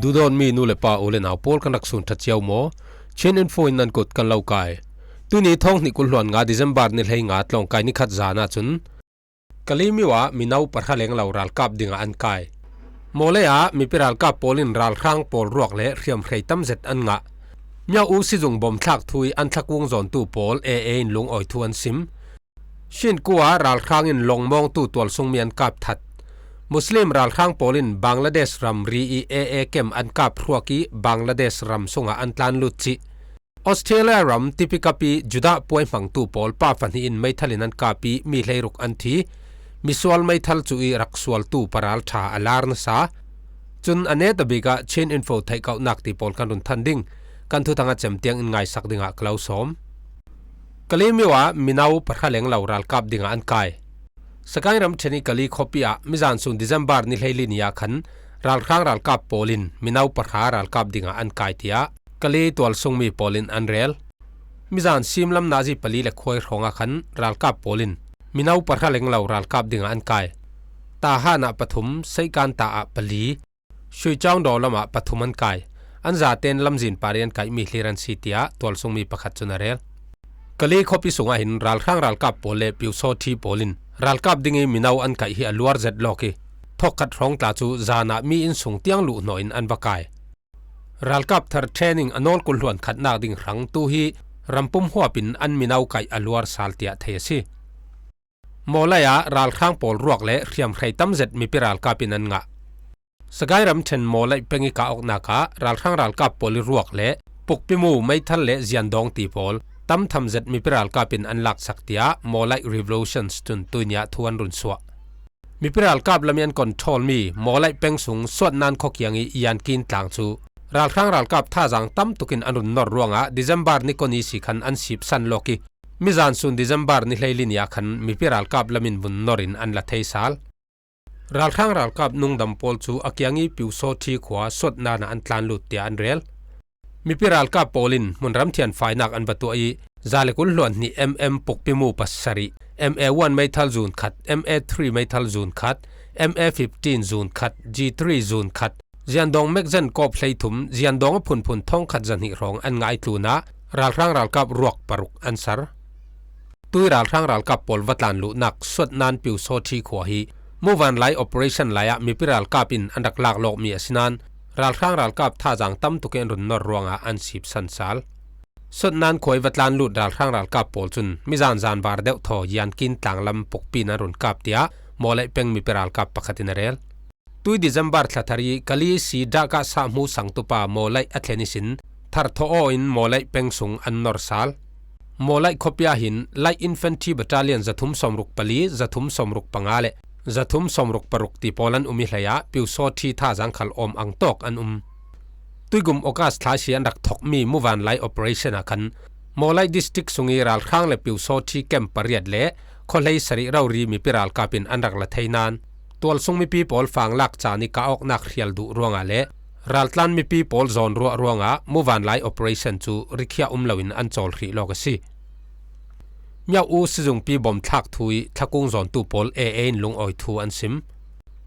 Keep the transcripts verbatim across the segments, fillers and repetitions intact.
Duhdawtmi nu le pa, u le nau pawl, kan rak sun ṭha cio maw? Chin Info in nan kut kan lo kai. Tuni thawng hnih kul hluan nga December ni hlei nga tlawngkai ni khat zan ah cun Kalaymyo ah mino pahra leng lo ralkap dingah an kai. Mawlei ah mipi ralkap pawl in ralhrang pawl ruak le hriamhrei tam zet an ngah. Myaw-u sizung bom thlak thu ih an thlakung zawntu pawl A A in lungawi thu an sim. Shin khua ah ralhrang in lawngmawngtu tualsungmi an kap that. Muslim ralhrang pawl in Bangladesh ramri ih A A kem an kap hruak ih Bangladesh ram sungah an tlan lut cih. Australia ram Tipikapi Judah puai hmangtu pawl pa fahnih in meithal in an kap ih mi hleiruk an thi. Misual meithal cu ih rak sualtu paral ṭha a lar nasa. Cun a neta bik ah Chin Info theihkauhnak ti pawl kan run than ding. Kan thuthang a cem tiang in ngaisak dingah ka lo sawm. Kalaymyo ah mino pahra leng lo ralkap dingah an kai. Sagaing ramṭhen ih Kali khuapi ah mizan sun December ni hleili ni ah khan ralhrang ralkap pawl in mino pahra ralkap dingah an kai, tiah Kali tualsungmi pawl in an rel. Mizan simlam nazi pali le khuai hrawng ah khan ralkap pawl in mino pahra leng lo ralkap dingah an kai. Tahan ah pathum, Seikanta ah pali, Shuichaung daw lamah pathum an kai. An zaten lamzin par ih an kaihmi hlir an si, tiah tualsungmi pakhat cun a rel. Kali khuapi sungah hin ralhrang ralkap pawl le Pyusawṭhi pawl in ralkap ding ih mino an kaih hi a luar zet lawk ih, thawkkhat hrawng tla cu zan ah mi inn sung tiang luh hnawh in an va kai. Ralkap thar training a nawl kul hluan khatnak ding hrang tu hi rampum huap in an mino kaih a luar sal, tiah thei a si. Mawlei ah ralhrang pawl ruak le hriamhrei tam zet mipi ralkap in an ngah. Sagaing ramṭhen Mawlei peng ih kah awknak ah ralhrang ralkap pawl ih ruak le pukpimu, meithal le ziandawng ti pawl tam tham zet mipi ralkap in an laksak, tiah Mawlei Revolutions cun tuini ah thu an run suah. Mipi ralkap lam ih an control mi Mawlei peng sung Suatnan khua kiang ih Yankin tlang cu ralhrang ralkap thazaang tam tuk in an run nor ruangah December ni kua ni si khan an sipsan lawk ih, mizan sun December ni hleili ni ah khan mipi ralkap lam in vun nor in an la thei sal. Ralhrang ralkap nungdam pawl cu a kiang ih Pyusawṭhi khua Suatnan ah an tlan lut, tiah an rel. Mipi ralkap pawl in hmunram thianfainak an va tuah ih, za le kul hluan hnih M M pukpimu pasarih, M A one meithal zun khat, M A three meithal zun khat, M A fifteen zun khat, G three zun khat, ziandawng magazine kawp hleithum, ziandawng a phunphun thawngkhat zahnih hrawng an ngaitlun ah ralhrang ralkap ruak paruk an ser. Tui ralhrang ralkap pawl va tlan luhnak Suatnan Pyusawṭhi khua hi muvanlai operation lai ah mipi ralkap in an rak lak lawkmi a si nain ralhrang ralkap thazaang tam tuk in an run nor ruangah an sipsan sal. Suatnan khua ih va tlan lut ralhrang ralkap pawl cun mizan zan bar deuh thaw Yankin tlang lam pukpi in an run kap, tiah Mawlei peng mipi ralkap pakhat in a rel. Tui December thla thar ih Kali si Dhaka sahmu sangtupa Mawlei a thlen ihsin thar thaw aw in Mawlei peng sung an nor sal. Mawlei khuapi ah hin Light Infantry Battalion zathum sawmruk pali, zathum sawmruk panga le zathum sawmruk paruk ti pawl an um ih, hleiah Pyusawṭhi thazaang khal awm ang tawk an um. Tuigum August thla si an rak thokmi muvanlai operation ah khan Mawlei district sung ih ralhrang le Pyusawṭhi camp pariat le khuahlei sarih rori mipi ralkap in an rak la thei nain tualsung mipi pawl fanglak caan ih kah awknak hrial duh ruangah le raltlan mipi pawl zawn ruah ruangah muvanlai operation cu rikhiah um loin an cawl hrih lawk a si. Myaw-u sizungpi bom thlak thu ih thlakung zawntu pawl A A in lungawi thu an sim.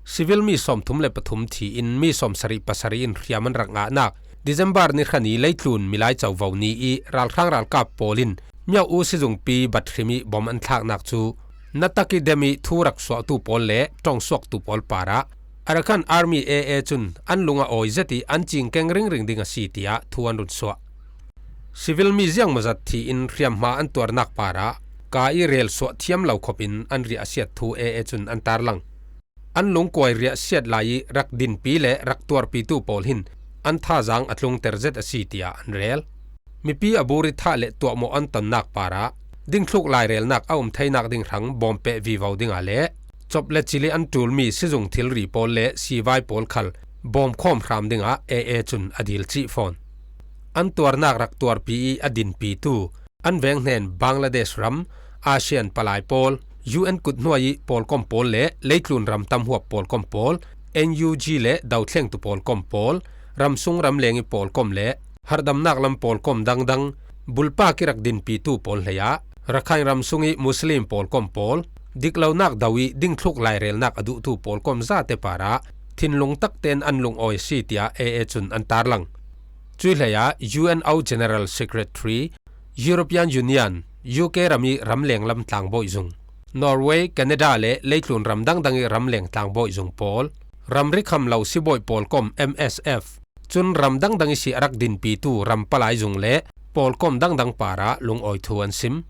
Civil mi sawmthum le pathum thi in mi sawmsarih pasarih in hriam an rak ngahnak December ni hra ni leitlun milai covo ni ih ralhrang ralkap pawl in Myaw-u sizungpi bat hrim ih bom an thlaknak cu natak ih dem ih thu rak suahtu pawl le ṭongsuaktu pawl parah Arakan Army A A cun an lung a awi zet ih an cingkeng ringring ding a si, tiah thu an run suah. Civil mi ziangmawzat thi in hriamhma an tuarnak parah ka ih rel suah thiam lo khop in an riahsiat thu A A cun an tarlang. An lungkuai riahsiat lai ih rak dinpi le rak tuarpitu pawl hin an thazaang a tlungter zet a si, tiah an rel. Mipi a bur ih thah le tuahmawh an tonnak parah dingthluk lairelnak a um theinak ding hrang bawm peh vivo dingah le cop le cil ih an ṭulmi sizung thilri pawl le sivai pawl khal bawm khawm hram dingah A A cun a dil cih fawn. An tuarnak rak tuarpi ih a dinpitu an veng hnen Bangladesh ram, ASEAN palai pawl, U N kut hnuai ih pawlkom pawl le leitlun ram tam huap pawlkom pawl, N U G le dothlengtu pawlkom pawl, ramsung ramleng ih pawlkom le harhdamnak lam pawlkom dangdang, bulpak ih rak dinpitu pawl hleiah Rakhine ramsung ih Muslim pawlkom pawl, diklonak do ih dingthluk lairelnak a duhtu pawlkom zate parah thinlung taktein an lungawi a si, tiah A A cun an tarlang. Cuih hleiah U N O General Secretary, European Union, U K ram ih ramleng lam tlangbawi zung, Norway, Canada le leitlun ram dangdang ih ramleng tlangbawi zung pawl, ramri kham lo sibawi pawlkom, M S F, cun ram dangdang ihsi a rak dinpitu ram palai zung le pawlkom dangdang parah lungawi thu an sim.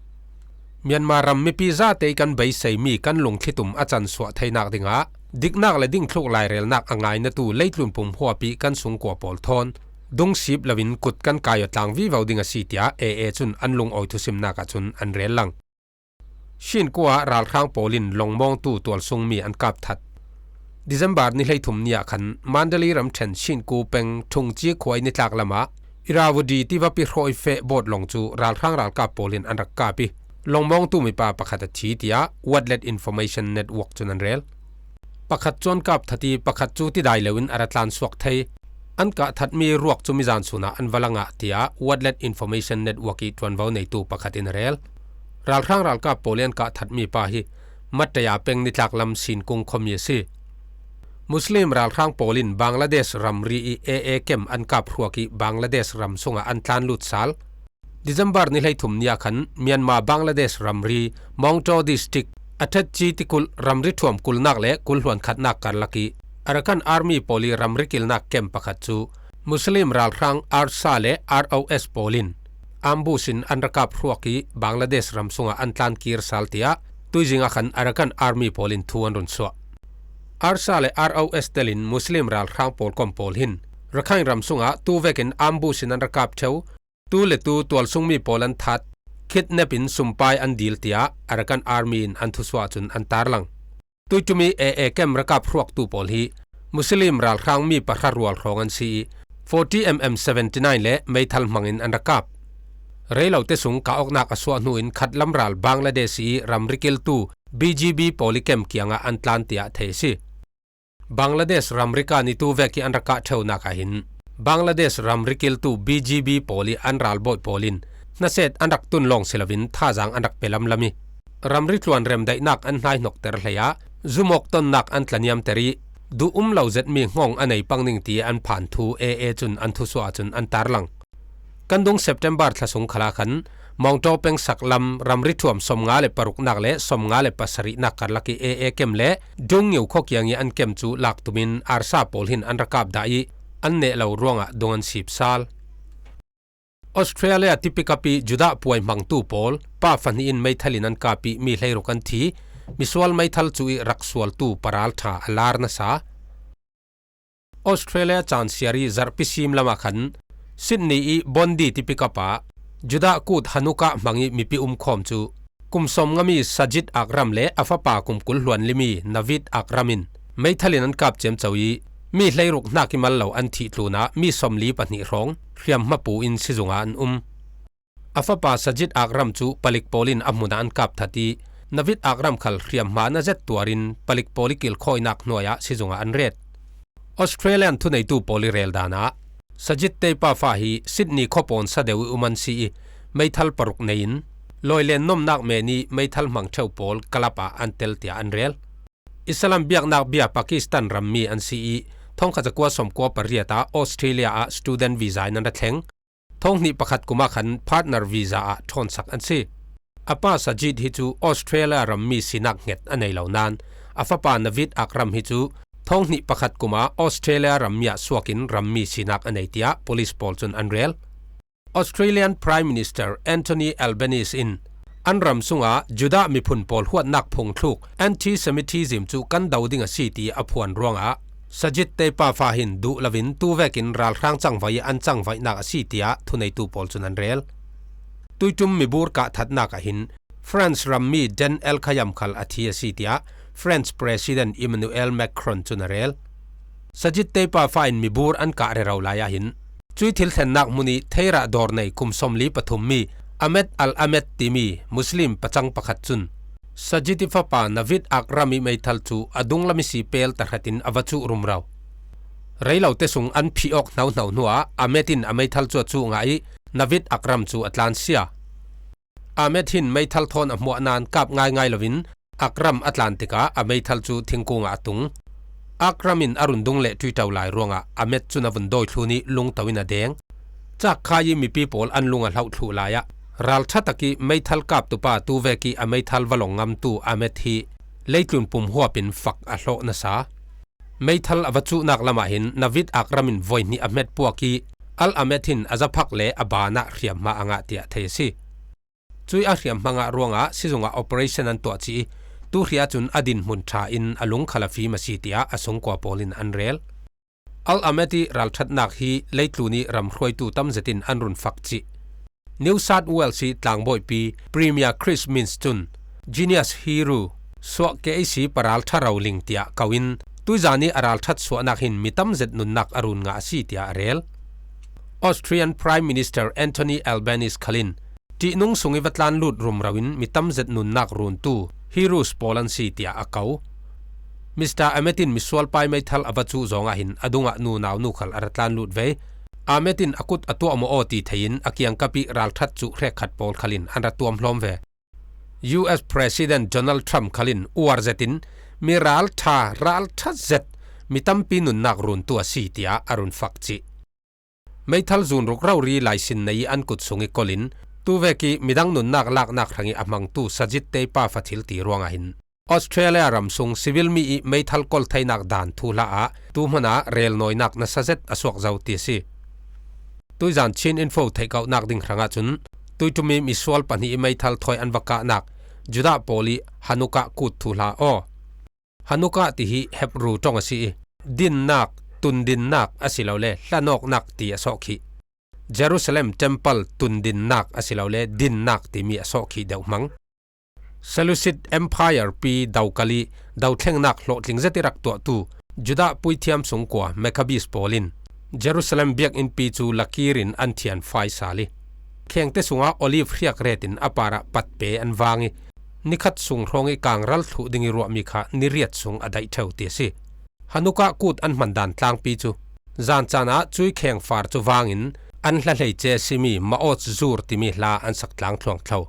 Myanmar ram mipi zate ih kan beiseimi kan lungthlitum a cansuah theinak dingah diknak le dingthluk lairelnak a ngainatu leitlun pumhuap ih kan sungkua pawl thawn dungsip loin kut kan kai aw tlang vivo ding a si, tiah A A cun an lungawi thusimnak ah cun an rel lang. Shinkua ralhrang pawl in lawngmawngtu tualsungmi an kap that. December ni hleithum ni ah khan Mandalay ramṭhen Shinku peng Thungci khua ih nitlak lamah Irrawaddy tivapi hrawifeh bawt lawng cu ralhrang ralkap pawl in an rak kap ih, lawngmawngtu mipa pakhat a thi, tiah Watlet Information Network cun an rel. Pakhat cu an kap that ih, pakhat cu tidai loin a ra tlansuak thei. An kah thatmi ruak cu mizan sun ah an va la ngah, tiah Watlet Information Network ih ṭuanvo neitu pakhat in a rel. Ralhrang ralkap pawl ih an kah thatmi pa hi Mataya peng nitlak lam Sinkung khuami a si. Muslim ralhrang pawl in Bangladesh ramri ih A A kem an kap hruak ih Bangladesh ram sungah an tlan lut sal. December ni hleithum ni ah khan Myanmar Bangladesh ramri Mawngtaw District a ṭhatci tikulh ramri ṭhuam kulnak le kulhluan khatnak karlak ih Arakan Army pawl ih ramri kilnak kem pakhat cu Muslim ralhrang ARSA le R O S pawl in ambush in an ra kap hruak ih Bangladesh ram sungah an tlan kir sal, tiah tuizing ah khan Arakan Army pawl in thu an run suah. ARSA le R O S telin Muslim ralhrang pawlkom pawl hin Rakhine ram sungah tuvekin ambush in an ra kap ṭheu, tu le tu tualsungmi pawl an that, kidnap in sumpai an dil, tiah Arakan Army in an thusuah cun an tarlang. Tuiṭum ih A A kem ra kap hruaktu pawl hi Muslim ralhrang mi pahra rual hrawng an si ih, forty M M seventy nine le meithal hmangin an ra kap. Reilote sung kah awknak a suah hnu in khatlam ral Bangladesh ih ramri kiltu B G B pawl ih kem kiangah an tlan, tiah thei a si. Bangladesh ramri kan ih tuvek ih an ra kah ṭheunak ah hin Bangladesh ramri kiltu B G B pawl ih an ralbawi pawl in hnaset an rak tun lawng si loin thazaang an rak pe lamlam ih, ramri tluan remdaihnak an hnaihnokter hleiah zumawk tonnak an tlaniamter ih, duh um lo zetmi hngawng a nei pang ding ti an phan thu A A cun an thusuah ahcun an tarlang. Kan dung September thla sung khalah khan Mawngtaw peng saklam ramri ṭhuam sawmnga le paruknak le sawmnga le pasarihnak karlak ih A A kem le Dungniu khua kiang ih an kem cu lak tumin ARSA pawl hin an ra kap dah ih an neh lo ruangah dung an sip sal. Australia tipikap ih Judah puai hmangtu pawl pa fahnih in meithal in an kap ih mi hleiruk an thi, misual meithal cu ih rak sualtu paralṭha a lar nasa. Australia caan siar ih zarhpi sim lamah khan Sydney ih Bondi tipikap ah Judah kut Hanukkah hmang ih mipi umkhawm cu kum sawmnga mi Sajid Akram le a fapa kum kul hluan limi Navid Akram in meithal in an kap ciamco ih mi hleiruk hnak ih mal lo an thih tlunah mi sawmli pahnih hrawng hriamhma pu in sizung ah an um. A fapa Sajid Akram cu palik pawl in a hmun ah an kap that ih, Navid Akram khal hriamhma na zet tuar in palik pawl ih kilkhawinak hnuai ah sizung ah an ret. Australian thuneitu pawl ih rel dan ah Sajid tepa fa hi Sydney khuapawn sa deuh ih um an si ih, meithal paruk nei in lawilen nomnak men ih meithal hmang ṭheu pawl kalap ah an tel tiah an rel. Islam biaknak bia Pakistan rammi an si ih, thongkhat zakua sawmkua pariat ah Australia ah student visa in an ra thleng. Thonghnih pakhat kum ah khan partner visa ah ṭhawnsak an si. A pa Sajid hi cu Australia rammi sinak hnget a nei lo nain a fapa Navid Akram hi cu thonghnih pakhat kum ah Australia rammi ah suak in rammi sinak a nei tiah police pawl cun an rel. Australian Prime Minister Anthony Albanese in an ram sungah Judah miphun pawl huatnak phungthluk anti-Semitism cu kan do ding a si ti a phuan ruangah Sajid tepa fa hin duh loin tuvekin ralhrang cangvai an cangvaihnak a si tiah thuneitu pawl cun an rel. Tuiṭum mibur kah thatnak ah hin France rammi Dan El Khayam khal a thi a si tiah France President Emmanuel Macron cun a rel. Sajid tepa fa in mibur an kah rero lai ah hin cuih thil thlennak hmun ih theirah dawr nei kum sawmli pathum mi Ahmed Al-Ahmed timi Muslim pacang pakhat cun Sajid ih fapa Navid Akram ih meithal cu a dunglam ihsi pel tahratin a va cuh rumro. Reilote sung an phih awk hnohno hnuah Ahmed in a meithal cu a cuh ngah ih Navid Akram cu a tlansia. Ahmed hin meithal thawn a hmuah nain kap ngaingai loin Akram a tlan tikah a meithal cu thingkung ah a tung. Akram in a run dung leh ṭuiṭau lai ruangah Ahmed cun a vun dawi thlun ih lungto in a deng. Cakkhai ih mipi pawl an lung a hlauh thluh lai ah ralṭha tak ih meithal kaptupa tuvek ih a meithal va long ngamtu Ahmed hi leitlun pum huap in fak a hlawh nasa. Meithal a va cuhnak lamah hin Navid Akram in voihnih a hmet puak ih Al Ahmed hin a zaphak le a banah hriamhma a ngah tiah thei a si. Cuih a hriamhma ngah ruangah sizungah operation an tuah cih ih tuhri ahcun a dinhmun ṭha in a lungkhal a fim a si tiah a sungkua pawl in an rel. Al Ahmed ih ralṭhatnak hi leitlun ih ram hruaitu tam zetin an run fak cih New South Wales ih tlangbawipi Premier Chris Minns cun Genius Hero, suahkeh ihsi paralṭha roling tiah ko in tuizan ih a ralṭhat suahnak hin mi tam zet nunnak a run ngah a si tiah a rel. Austrian Prime Minister Anthony Albanese khal in ṭihnung sung ih va tlan lut rumro in mi tam zet nunnak runtu Heroes pawl an si tiah a ko. Mister Ahmed in misual pai meithal a va cuh zawng ahhin a dungah nunau nu khal a ra tlan lut ve. Ahmed in a kut a tuah maw aw ti thei in a kiangkap ih ralṭhat cuh hrekkhat pawl khal in an ra tuam hlawm ve. U S President Donald Trump khal in uar zetin mi ralṭha, ralṭha zet, mi tampi nunnak runtu a si tiah a run fak cih. Meithal zun ruk rori laisin nei ih an kut sung ih kol in tuvek ih midang nunnak laknak hrang ih a hmangtu Sajid Taypa fathil ti ruangah hin Australia ram sung civil mi ih meithal kol theinak dan thuhla ah tuhmanah relnawinak nasa zet a suak zo ti a si. Tuizan Chin Info theihkauhnak ding hrangah cun tuiṭum ih misual pahnih ih meithal thawi an va kahnak Judah pawl ih Hanukkah kut thuhla aw. Hanukkah ti hi Hebru ṭong a si ih dinnak, tundinnak asilole hlanawknak ti a sawhkhih. Jerusalem Temple tundinnak asilole dinnak timi a sawhkhih deuh hmang. Seleucid Empire pi dokal ih dothlengnak hlawhtling zet ih rak tuahtu Judah puithiam sungkua Maccabees pawl in Jerusalem biakinnpi cu lakir in an thian fai sal ih khengte sungah Olive hriak ret in a parah patpe an vang ih nikhat sung hrawng ih kangral thluh ding ih ruahmi kha ni riat sung a daih ṭheu ti a si. Hanukkah kut an hman dan tlangpi cu zan caan ah cuih khengfar cu vang in an hla hleice a simi maot zur timi hla an sak tlang thluangthlo.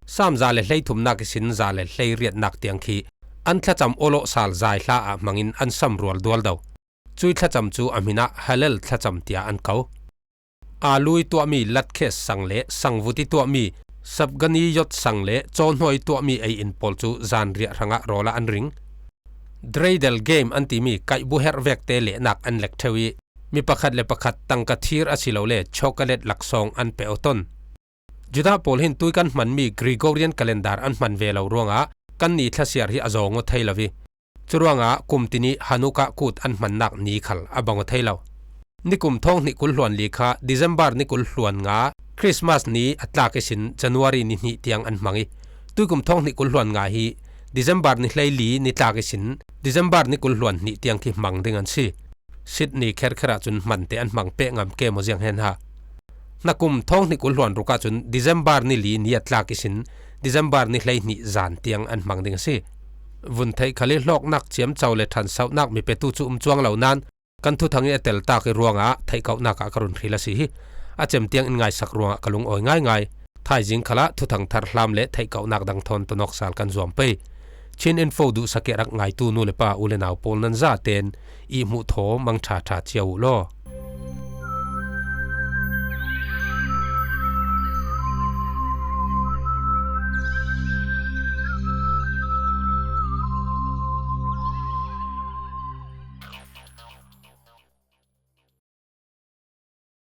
Sam za le hleithumnak ihsin za le hleiriatnak tiang khi an thlacam awlawh sal zai hla ah hmangin an sam rual dualdo. Cuih thlacam cu a hmin ah Hallel thlacam tiah an ko. Alu ih tuahmi latkhes sang le sangvut ih tuahmi sapgani yot sang le cawhnawi ih tuahmi ei in pawl cu zanriah hrangah rawl ah an ring. Dreidel game an timi kaihbu herh vekte lehnak an lek ṭheu ih mi pakhat le pakhat tangka thir asilole chocolate laksawng an pe aw ton. Judah pawl hin tui kan hmanmi Gregorian calendar an hman ve lo ruangah kan ni thlasiar hi a zawng aw thei lo ih curuangah kum tin ih Hanukkah kut an hmannak ni khal a bang aw thei lo. Nikum thawng hnih kul hluan li kha December ni kul hluan nga Christmas ni a tlak ihsin January ni hnih tiang an hmang ih tuikum thawng hnih kul hluan nga hi December ni hleili ni tlak ihsin December ni kul hluan hnih tiang khi hmang ding an si. Sydney kherkher ahcun hmante an hmang peh ngam ke maw ziang hen ha. Hnakum thawng hnih kul hluan ruk ahcun December ni li ni a tlak ihsin December ni hleihnih zan tiang an hmang ding a si. Vun theih khal ih hlawknak ciamco le ṭhansohnak mi petu cu um cuang lo nain kan thuthang ih a teltak ih ruangah theihkauhnak ah ka run hril a si hi. A cem tiang in ngaisak ruangah ka lungawi ngaingai. Thaizing khalah thuthang thar hlam le theihkauhnak dang thawn tonawk sal kan zuam pei. Chin Info duhsak ih rak ngaitu nu le pa u le nau pawl nan zaten ih hmuh thaw mang ṭha ṭha cio uh law.